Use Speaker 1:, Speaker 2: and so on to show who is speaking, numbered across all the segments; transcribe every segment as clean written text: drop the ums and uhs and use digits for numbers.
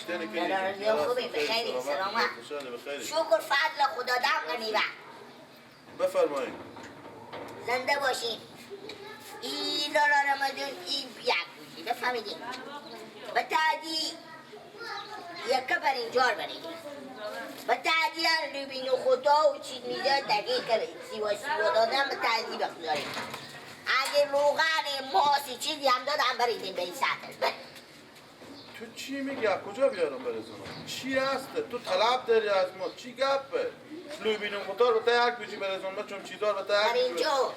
Speaker 1: لالا خوبی بخیری سلامت. شکر فضل خدا دم غنیبه.
Speaker 2: بفرمایید.
Speaker 1: زنده باشین. این لالا رمضان این یک بودی بفهمیدین. به تعدی یک بر اینجار بریدیم. به تعدی لوبین و خدا و چیز میزه دقیق سیوا سیوا دادم به تعدی بخداریم. اگه روغن ماسی چیزی هم دادم بریدیم به این سطح.
Speaker 2: تو چی میگی؟ از کجا بیارم برزونم؟ چی هست؟ تو طلب داری از ما؟ چی گپه؟ لوبین و خدا رو به یک بیجی برزونم چون چیزار به یک
Speaker 1: اینجا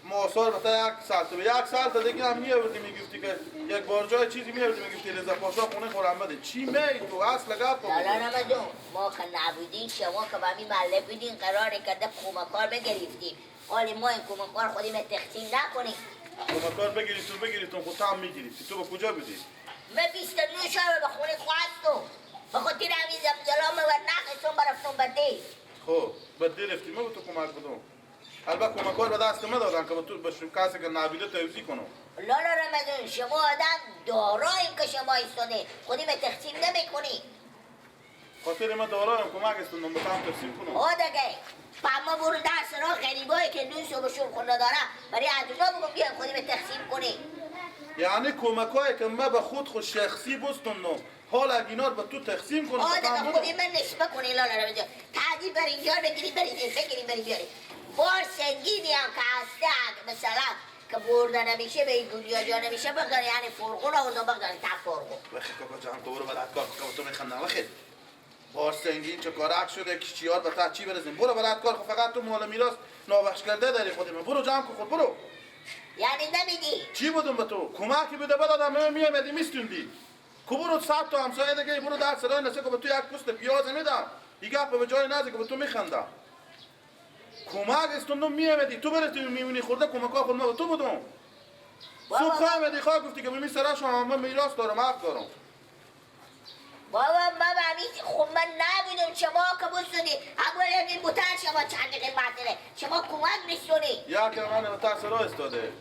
Speaker 2: ماسار به یک سال تو یک سال تا دیگه هم میآوردی میگفتی که یک بار جای چیزی میآوردی میگفتی رضا پاشا خونه خورم بده. چی می تو اصل گپ؟
Speaker 1: لالا رمضان ما که نبودین شما که با می محله بودین قرار کرده کمکار بگرفتیم. حالا ما این کمکار خودیم تقسیم نکنیم.
Speaker 2: کمکار بگیریتون بگیریتون خود هم میگیریتی. تو به کجا بودی؟
Speaker 1: من 29 شب به خونه خواستم. به خاطر همین زمزلام و نخستم برفتم به دی.
Speaker 2: خب به دی رفتی ما به تو کمک بدم. البته کمکار به دست ما دادن که به تو به کسی که نبیده توزیع کنم.
Speaker 1: لالا رمضان شما آدم داراییم که شما ایستاده خودیم تقسیم نمیکنی.
Speaker 2: خاطر ما دارایم کمک استوندم به هم تقسیم کنم.
Speaker 1: آه دیگه ما برو درس را غریبایی که نون صبح شور خونه داره برای از اونا بگم بیایم خودیم تقسیم کنیم.
Speaker 2: یعنی کمکایی که ما به خود شخصی بستوندم حالا اگه اینا رو به تو تقسیم کنم.
Speaker 1: آه دیگه خودی من نسبه کنی لالا رمضان. تعدیل بر اینجا بگیریم بریم بگیریم بریم بیاریم. بار سنگینی هم که هسته مثلا که برده نمیشه به این دنیا جا نمیشه بگذاره یعنی فرقون آوردم بگذاره تا فرقون.
Speaker 2: بخیر کاکا جان تو برو بلد کار که تو میخندم. بخیر بار سنگین چه کارک شده کشیار به تا چی برسیم. برو بلد کار فقط تو مال میراث نابخش کرده داری خودم. برو جمع کن خود برو.
Speaker 1: یعنی نمیدی؟
Speaker 2: چی بودم به تو؟ کمکی بده بدادم میامدی میستوندی. کو برو صد تا همسایه دیگه برو در سرای نسه که به تو یک پوست پیاز میدم. این گپ به جای نزد که به تو میخندم. کمک استوندم میامدی تو برفتی میمونی خورده کمکا خود ما به تو بودم. صبح آمدی خواه گفتی که می سرا شما من میراث دارم حق دارم.
Speaker 1: بابا من همین خب من نبودم شما که بستونی اول همین بوتر شما چند دقیقه بعدره شما کمک میستونی.
Speaker 2: یک من به ترس را استاده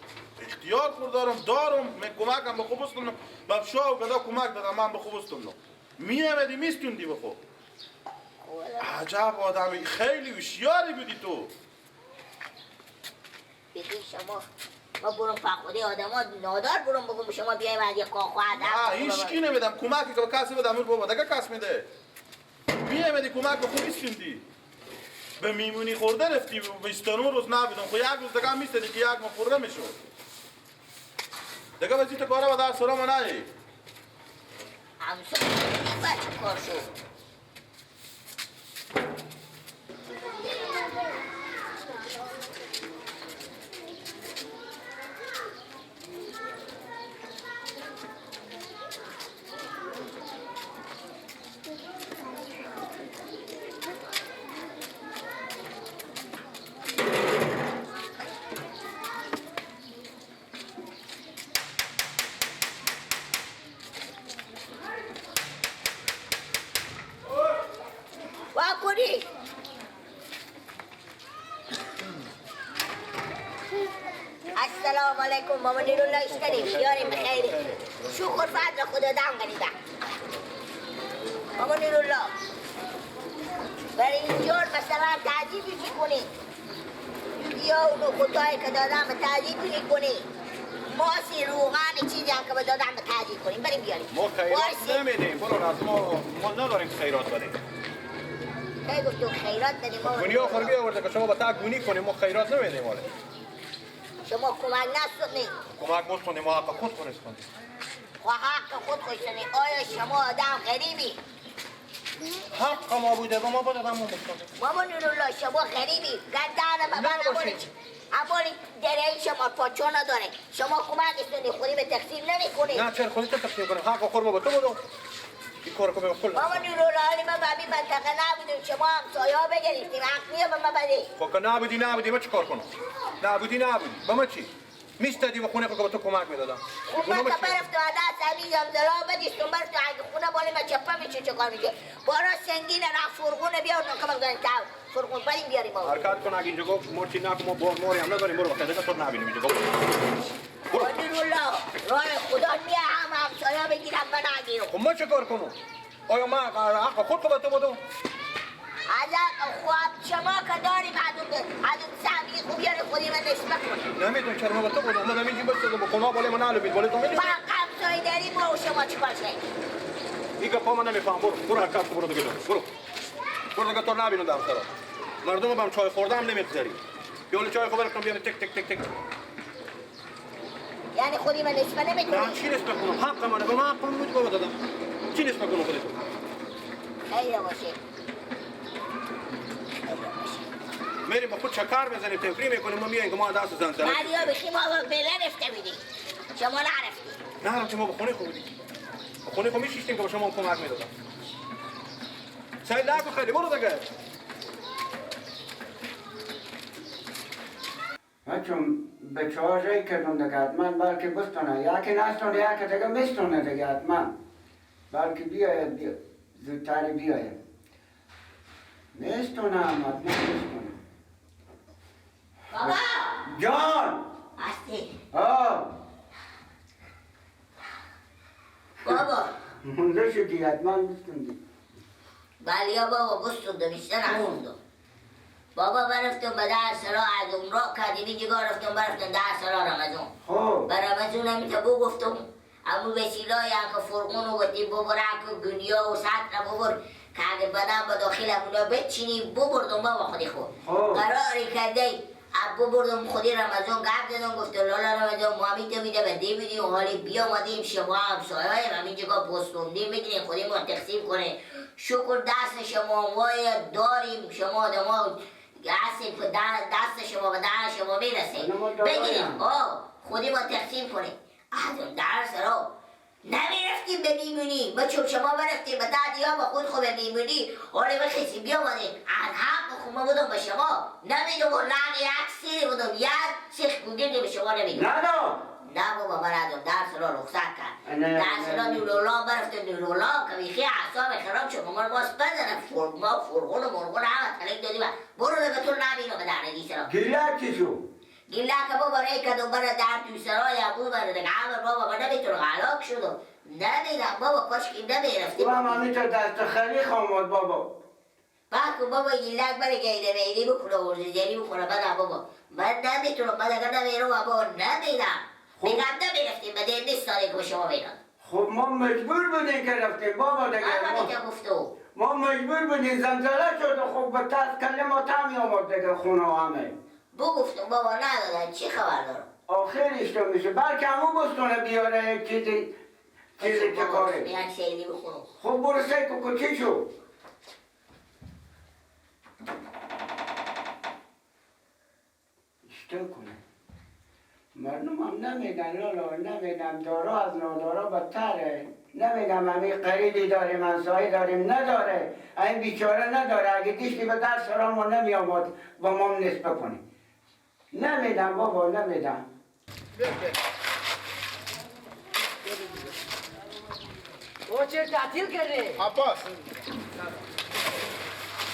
Speaker 2: اختیار خور دارم دارم من کمکم به خوب استوندم به شاه و گدا کمک دادم من به خوب استوندم. میامدی میستوندی به خوب. عجب آدمی خیلی هوشیاری بودی تو.
Speaker 1: بگی شما ما برم فخوده آدم ها نادار برم بگم شما بیایم از یک کاخو آدم.
Speaker 2: نه هیچکی نمیدم کمکی که به کسی بدم بابا دیگه کس میده. میامدی کمک به خوب میستوندی. به میمونی خورده رفتی 29 روز نبودم خب یک روز دیگه هم میستدی که یک ماه خورده میشد. دیگه بزی تو کارا به در سرا ما نهی.
Speaker 1: همسایه بچه کار شد. السلام علیکم ماما نیرولا اشتریم بیاریم بخیری شکر فضل خدا دم غریبه. ماما نیرولا برای اینجور مثلا تعجیب کنی یا اونو خدایی که دادم تعجیب کنی ماسی روغن چیزی هم که به دادم تعجیب کنیم بریم بیاریم.
Speaker 3: ما خیرات نمیدیم برو از ما نداریم خیرات بدیم.
Speaker 1: کی گفتم خیرات بدیم؟
Speaker 3: گونی آخر بیاورده که شما با تا گونی کنیم ما خیرات نمیدیم. آره
Speaker 1: شما کمک نستونی.
Speaker 3: کمک مستونی ما حق خود خورستونی.
Speaker 1: و حق خود خورستونی. آیا شما آدم غریبی؟
Speaker 3: حق ما بوده با ما باید آدم مستونی.
Speaker 1: ماما نورالله شما غریبی گردن ما اولی درهی شما پاچو نداره. شما کمک استونی خودی به تقسیم نمی کنی.
Speaker 3: نه چرا خودی تو تقسیم کنیم حق خور ما با تو بودم. این کار که به کل.
Speaker 1: ماما نورالله ما به همین منطقه نبودیم شما همسایه ها بگرفتیم حق میه به ما بدی.
Speaker 3: خب که نبودی نبودی ما چیکار کنم؟ نبودی نبودی با ما چی؟ میستادی و خونه خود که با تو کمک میدادم.
Speaker 1: خب من که برفتم از دست همین زمزلا بدیستم برفتم اگه خونه بالا من چپه میشه چه کار میشه؟ بارا سنگینه رفت فرغونه بیار که بگذاریم تا فرغون بریم بیاریم.
Speaker 3: حرکت کن اگه اینجا گفت مرچی نکن ما بار ماری هم نداریم برو بخیر تو نبینیم اینجا گفت.
Speaker 1: برو نورالله راه خدا میه هم همسایه بگیرم من نگیرم.
Speaker 3: خب ما چه کار کنم؟ آیا من حق خود خود تو بودم؟
Speaker 1: از خواب شما که داریم از اون سهمی خوب یاره خودی من نسبه کنیم.
Speaker 3: نمیدونم چرا ما تو بودم. من همینجی بستدم با خونه بالای من نلوبید بالای تو میدونم.
Speaker 1: با همسایه داریم ما و شما چیکار شدیم؟
Speaker 3: این گپا من نمیفهم. برو برو حرکت برو دیگه برو. برو دیگه تو نبینم در سرا. مردم بهم چای خوردم نمیگذاری. یه چای خو برکن بیام تک تک تک تک.
Speaker 1: یعنی خودی من نسبه نمیکنی؟
Speaker 3: نه چی نسبه کنم؟ حق منه به من حق بود بابا دادم. چی نسبه کنم خودتون؟
Speaker 1: خیلی باشه.
Speaker 3: میریم با خود چکر بزنیم تفریح میکنیم ما میایم که ما دست زنزنه.
Speaker 1: بعدیا بخی ما بله رفته بودیم. شما نرفتیم.
Speaker 3: نه رفتیم ما به خونه خود بودیم. به خونه خود میشیشتیم که به شما کمک میدادم. سعید نکن خیلی برو دیگه.
Speaker 4: من چون به چهار رای کردم دیگه حتما بلکه بستانه یکی نستانه یکی دیگه میستانه دیگه حتما بلکه بیاید زودتر بیاید میستانم حتما میستانه.
Speaker 1: بابا
Speaker 4: جان
Speaker 1: هستی؟
Speaker 4: آه
Speaker 1: بابا
Speaker 4: مونده شدی حتما بستوندی.
Speaker 1: بله یا بابا بستوندم بیشتر نستوندم. بابا برفتم به در سرا از عمره کردیم اینجا رفتم برفتم در سرا رمضان.
Speaker 4: خب
Speaker 1: به رمضان هم تا گفتم امو وسیله که فرغون و گفتیم ببر که گنیا و سطر ببر که اگه بدن به داخل امونا بچینی ببردم بابا خودی خود قراری کرده اب ببردم خودی رمضان گپ دادم گفتم لالا رمضان ما همی میده به دی میدیم و حالی بیامدیم شما همسایه هایم همینجا پستوندیم میگیریم خودی ما تقسیم کنه. شکر دست شما وای داریم شما آدم ها هستیم که دست شما به دهن شما میرسه بگیریم خودی ما تقسیم کنیم. از اون درس رو نمیرفتیم به میمونی ما چون شما برفتیم به دادی با خود خود به میمونی حالا بخیسیم بیامدیم از حق خود ما بودم به شما نمیدم و لعن یک سیری بودم یک سیخ گوگردی به شما نمیدم.
Speaker 4: نه
Speaker 1: نه بابا من از اون درس رو رخصت کرد. درس را نورولا برفتم نورولا که بیخی اعصاب خراب شد ما رو باز بزنم ما فرغون و مرغون همه تلک دادیم برو دیگه تو نبینو به درنگی سرا.
Speaker 4: گیلک چی شد؟
Speaker 1: گیلک بابا ری کدوم برای در تو سرای ابو برای دیگه همه بابا من نمیتونم هلاک شدم نمیدم بابا کاش که نمیرفتیم.
Speaker 4: او هم همینطور دست خیلی خامد بابا.
Speaker 1: باکو بابا گیلک برای گیده میلی بکنه و ورزیزی بکنه بعد بابا من نمیتونم من اگر نمیرم بابا نمیدم. میگم نمیرفتیم به دل نیست ساله که شما میرم.
Speaker 4: خب ما مجبور بودیم که رفتیم بابا دیگه. ما مجبور بودیم زلزله شد خب به تاس کله ما تا می آمد دیگه خونه همه.
Speaker 1: بگفتم بابا ندادن چی خبر دارم؟
Speaker 4: آخرش تو میشه بلکه همون بستونه بیاره یک چیزی چیزی چه کاره.
Speaker 1: یک سیلی بخونم.
Speaker 4: خب برو سیکو که چی شد؟ اشتو کنه. مردم هم نمیدن لالا نمیدن دارا از نادارا بدتره نمیدم همین قریبی داریم همسایه داریم نداره این بیچاره نداره اگه دیشتی به در سرا ما نمی آمد با ما نسبه کنیم نمیدم بابا نمیدم.
Speaker 5: چه تعطیل کرده؟
Speaker 2: عباس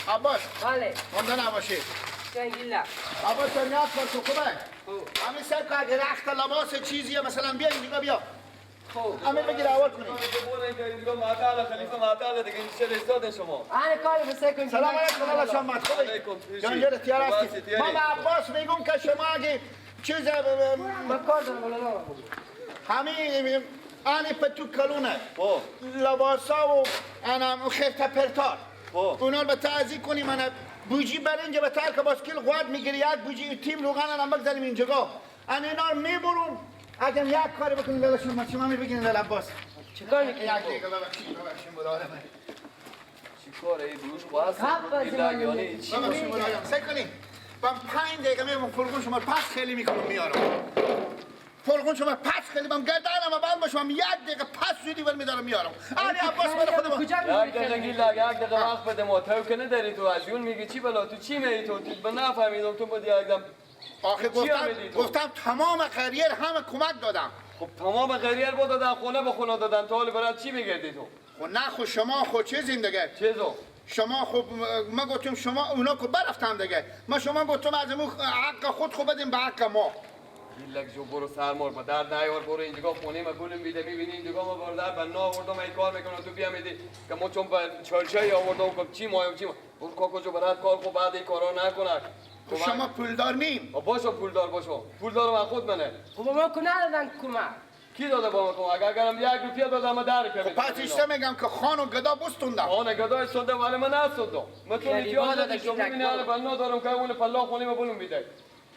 Speaker 2: عباس
Speaker 5: بله
Speaker 2: مانده نباشی عباس تو نیاد کن تو خوبه؟ همین سر که اگه رخت لباس چیزیه مثلا بیا اینجا بیا
Speaker 5: خب
Speaker 2: همین بگیر اول کنیم. سلام علیکم الله شما خوبی؟ جان جان تیار هستی؟ ما به عباس میگم که شما اگه چیز همین آنی پتو کلونه لباسا و انا خرت پرتار اونا رو به تعزی کنیم انا بوجی برنج به ترک باسکیل قواد میگیری یک بوجی تیم روغن هم بگذاریم اینجا انا اینا رو میبرم اگه یک کاری بکنیم لالا شما شما میبگین لالا عباس
Speaker 5: چیکار میکنی؟
Speaker 2: یک دقیقه ببخشید ببخشید برادر من
Speaker 6: چیکاره ای بروش خواست
Speaker 2: ببخشید برادرم سعی کنیم من 5 دقیقه میام فرغون شما پس خیلی میکنم میارم فرغون شما پس خیلی من گردنم بعد باشم یک دقیقه پس زودی ور میدارم میارم. علی عباس من خودم
Speaker 6: یک دقیقه گیل یک دقیقه وقت بده ما تو که نداری تو از اون میگی چی بلا تو چی می تو به نفهمیدم تو بودی یکدم.
Speaker 2: آخه گفتم تمام قریه همه کمک دادم.
Speaker 6: خب تمام قریه با دادن خونه به خونه دادن تو حالا برات چی میگردی تو؟
Speaker 2: خب نه خب شما خود چیزین دیگه
Speaker 6: چیزو
Speaker 2: شما خب ما گفتم شما اونا که برفتم دیگه ما شما گفتم از اون حق خود خود بدیم به حق ما.
Speaker 6: گیلک جو برو سرمار با درد نیار برو اینجا خونه ما پولم میده میبینی اینجا ما برادر بنا آوردم ای کار میکنم تو بیا میدی که ما چون چرچه آوردم که چی مایم چی ما برو کاکو جو برات کار خو بعد این کارا نکنه.
Speaker 7: شما پولدار نیم؟
Speaker 6: باشو پولدار باشو پولدار من خود منه.
Speaker 5: خب ما که ندادن کمک.
Speaker 6: کی داده با ما کمک؟ اگرم 1 روپیه دادم من 10 روپیه.
Speaker 7: خب پس ایشته میگم که خان و گدا بستوندم.
Speaker 6: خان گدا استونده ولی من نستوندم. من تو نیتیاز نداشتم میبینی الان بنا دارم که اون پلا خونه ما بلوم میده.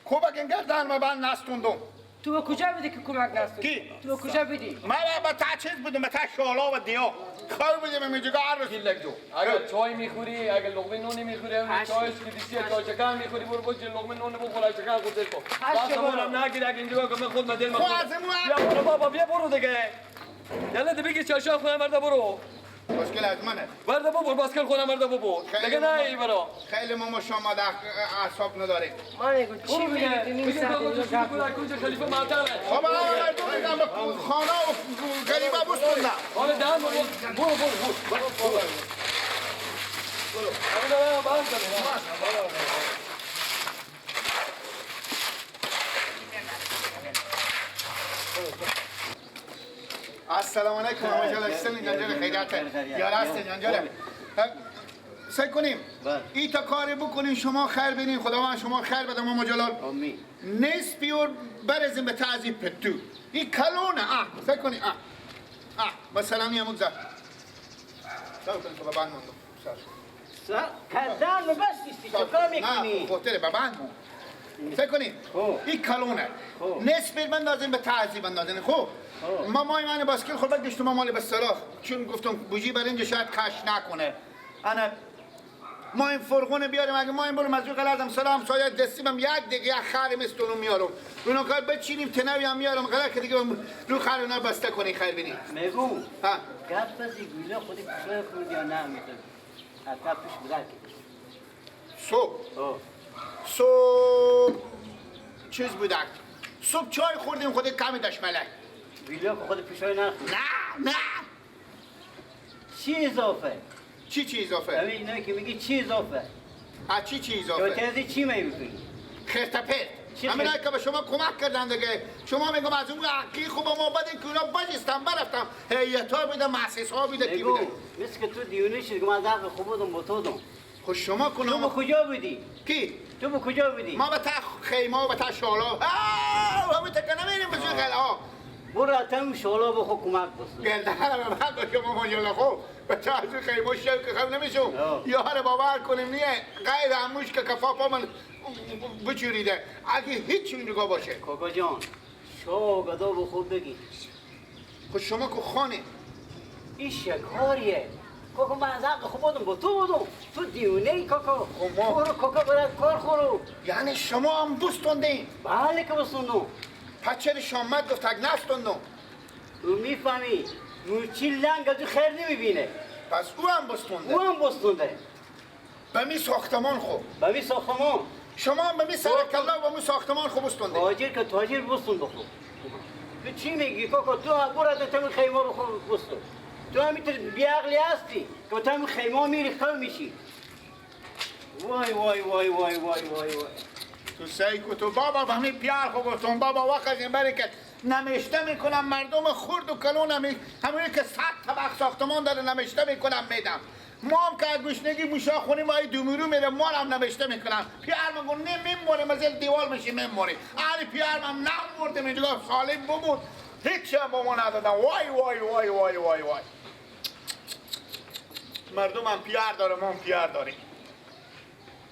Speaker 7: خب اگه گردن من بند نستوندم.
Speaker 5: تو به کجا بدی که کمک نستوندی؟
Speaker 7: کی؟
Speaker 5: تو به کجا بدی؟
Speaker 7: من با تا چیز بودم با تا شالا و دیا. خواهی بودیم اینجا هر روز.
Speaker 6: گیلک جو اگر چای میخوری اگر لقمه نونی میخوری چایش که دیسی چای شکر میخوری برو بچه لقمه نون بخور شکر خودت کن. بس منم نگیر اگه اینجا که من خود مدل من. بیا برو بابا بیا برو دیگه. یالا دیگه بگی چای شکر خونه مردا برو.
Speaker 7: مشکل از منه.
Speaker 6: برده بابا باسکل خونه مردا بابا. دیگه نه ای برو.
Speaker 7: خیلی ما شما در اعصاب نداریم.
Speaker 5: من میگم چی میگی؟
Speaker 6: میگم کجا خلیفه معطله.
Speaker 7: خب مردم میگم خانه و غریبه بستوندم.
Speaker 6: حالا دهن برو برو برو برو. برو.
Speaker 7: السلام علیکم آقا جلال جنجال خیریت یار هستین جنجال سعی کنیم ای تا کاری بکنین شما خیر بینین خداوند شما خیر بده ماما جلال
Speaker 4: آمین.
Speaker 7: نصفی رو برزیم به تعذیب پتو این کلونه سعی کنین مثلا یه مگذر سعی کنین که به بند ماندم
Speaker 4: سر کردن بس نیستی چکار میکنی؟
Speaker 7: نه خاطره به بند ماندم سعی کنین این کلونه نصفی بندازیم به تعذیب بندازیم. خب ما مای من باسکل خود بگشتم ما مال به صلاح چون گفتم بوجی بر اینجا شاید کش نکنه انا ما این فرغونه بیاریم اگه ما این برم از غلطم سلام سایه دستیم یک دیگه یک خر مستونو میارم اونو کار بچینیم تنوی هم میارم غلط که دیگه رو خر اونا بسته کنی خیر بینی
Speaker 4: میگو
Speaker 7: ها
Speaker 4: گپ بزی گوله خودی کشوی خورد یا نه میتونی حتی پیش بودن
Speaker 7: صبح صبح چیز بودک صبح چای خوردیم خود کمی داشت ملک
Speaker 4: ویلا که خود پیشای نخورد.
Speaker 7: نه نه
Speaker 4: چی اضافه؟
Speaker 7: چی اضافه؟
Speaker 4: همین اینا که میگی چی اضافه؟
Speaker 7: از چی اضافه؟
Speaker 4: تو تازه چی میگی؟
Speaker 7: خرت پرت. همین که به شما کمک کردن دیگه. شما میگم از اون حقی خوب ما بدین که اونا بجستم برفتم هیئت‌ها بوده مؤسسه‌ها بوده کی بوده؟
Speaker 4: مثل که تو دیونه شدی که من از حق خوب بودم با تو بودم.
Speaker 7: خب شما کنم
Speaker 4: تو به کجا بودی؟
Speaker 7: کی؟
Speaker 4: تو به کجا بودی؟
Speaker 7: ما به تا خیمه و به تا شالا همین تکنه میریم به سوی قلعه ها.
Speaker 4: برو اتم شالا بخو کمک بسن
Speaker 7: گلده رو به من شما مجله خوب به تا از خیمه شو که خب نمیشم یاره باور کنیم نیه غیر هموش که کفافا من بچوریده اگه هیچ اینجا باشه.
Speaker 4: کاکا جان شا گدا بخو بگی.
Speaker 7: خب شما که خانه
Speaker 4: این شکاریه کاکا من از حق خوب بودم با تو بودم تو دیونه ای کاکا. برو کاکا برای کار خورو.
Speaker 7: یعنی شما هم بستوندین؟
Speaker 4: بله که بستوندم.
Speaker 7: پس چرا شامت گفت اگ نستوندم؟
Speaker 4: او میفهمی مورچی لنگ از او خیر نمیبینه.
Speaker 7: پس او هم بستونده؟
Speaker 4: او هم بستونده.
Speaker 7: به می ساختمان خوب؟
Speaker 4: به می ساختمان.
Speaker 7: شما هم به می سرکلا و به می ساختمان خوب بستونده؟
Speaker 4: تاجر که تاجر بستون بخور. تو چی میگی کاکا؟ تو هم برو تو خیمه بخور بستون. تو همینطور بیعقلی هستی که تو همین خیمه میری خم میشی. وای وای وای وای وای وای وای.
Speaker 7: تو سعی کو تو بابا به همین پیار خو گفتم بابا وقت از این برکت نمیشته میکنم مردم خرد و کلون همین که 100 طبق ساختمان داره نمیشته میکنم میدم. ما هم که گشنگی موشا خونیم ای دومیرو میره ما هم نمیشته میکنم. پیار میگم نه میمونیم از دیوال میشی میمونی. آره پیار من نمردم اینجا سالم بمون. هیچ هم با ما ندادم. وای وای وای وای وای وای. مردم هم پیار داره ما هم پیار داریم.